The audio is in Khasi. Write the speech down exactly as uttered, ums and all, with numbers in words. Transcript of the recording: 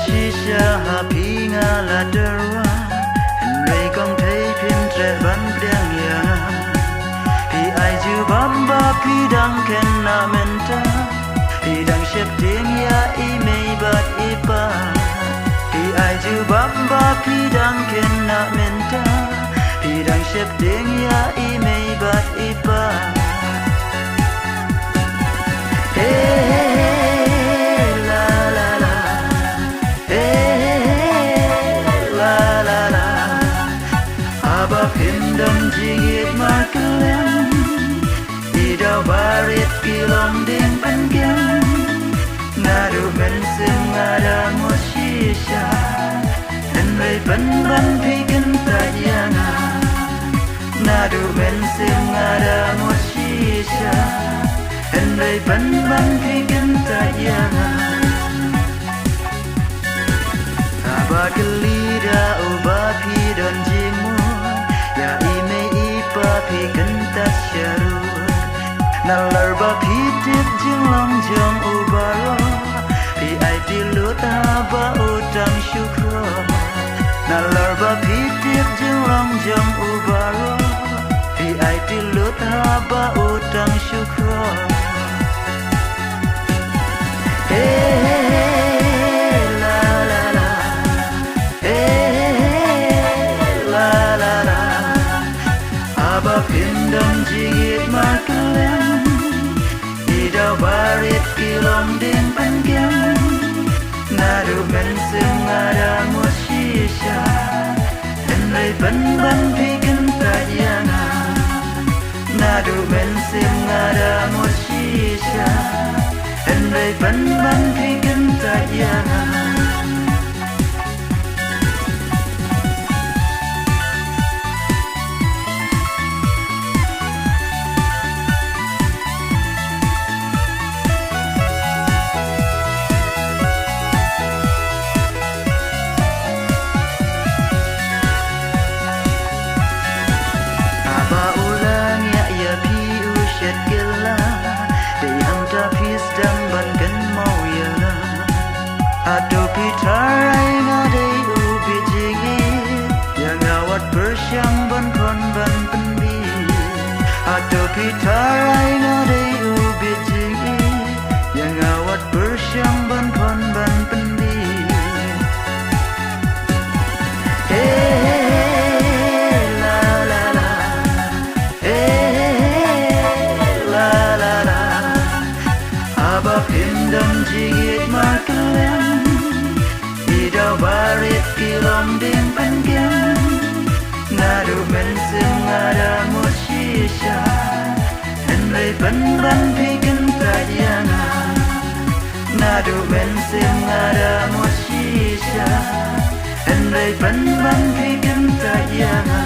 Shisha ha phi nga la tyrwa, hynrei kong thei phim treh ban pdiang ïa nga. Phi ai jubab ba phi dang khynnah mynta, phi dang sheptieng ïa i mei bad i pa. Phi ai jubab ba phi dang khynnah mynta, phi dang sheptieng ïa i mei bad i pa. Hey, hey, hey, hey, la, la, la. Hey, hey, hey, hey, la, la, la. Haba phim don jingïeit markylliang, i daw barit ki long dieng pynkiang. Naduh mynsiem nga da mut shisha, hynrei pynban phi kyntait ïa nga. Naduh mynsiem nga da mut shisha, hynrei pynban phi kyntait ïa nga. Haba kylli da uba phi don jingmut, ïa i mei i pa phi kyntait sharud. Nalor ba phi tip jinglong jong u baroh, phi aiti lut haba u tang shu khrok. Nalor ba phi tip jinglong jong u baroh, phi aiti lut haba u tang shu khrok. Hey, hey, hey, la, la, la. Hey, hey, hey, la, la, la. Haba phim don jingïeit markylliang, i daw barit ki long dieng pynkiang. Naduh mynsiem nga da mut shisha, hynrei pynban phi kyntait ïa nga. Naduh mynsiem nga da mut shisha, hynrei pynban phi kyntait ïa nga. Haba u la ngiah ïa phi u shet kylla, dei hangta phi sdang ban kynmaw ïa nga. Hato phi tharai nga dei u bit jingïeit, ïa nga wat pyrshang ban khon ban pynbieit. Hato phi tharai nga dei u bit jingïeit, ïa nga wat pyrshang ban khon ban pynbieit. Hey, hey, hey, la, la, la. Hey, hey, hey, la, la, la. Haba phim don jingïeit markylliang, i daw barit ki long dieng pynkiang. Naduh mynsiem nga da mut shisha, hynrei pynban phi kyntait ïa nga. Naduh mynsiem nga da mut shisha, hynrei pynban phi kyntait ïa nga.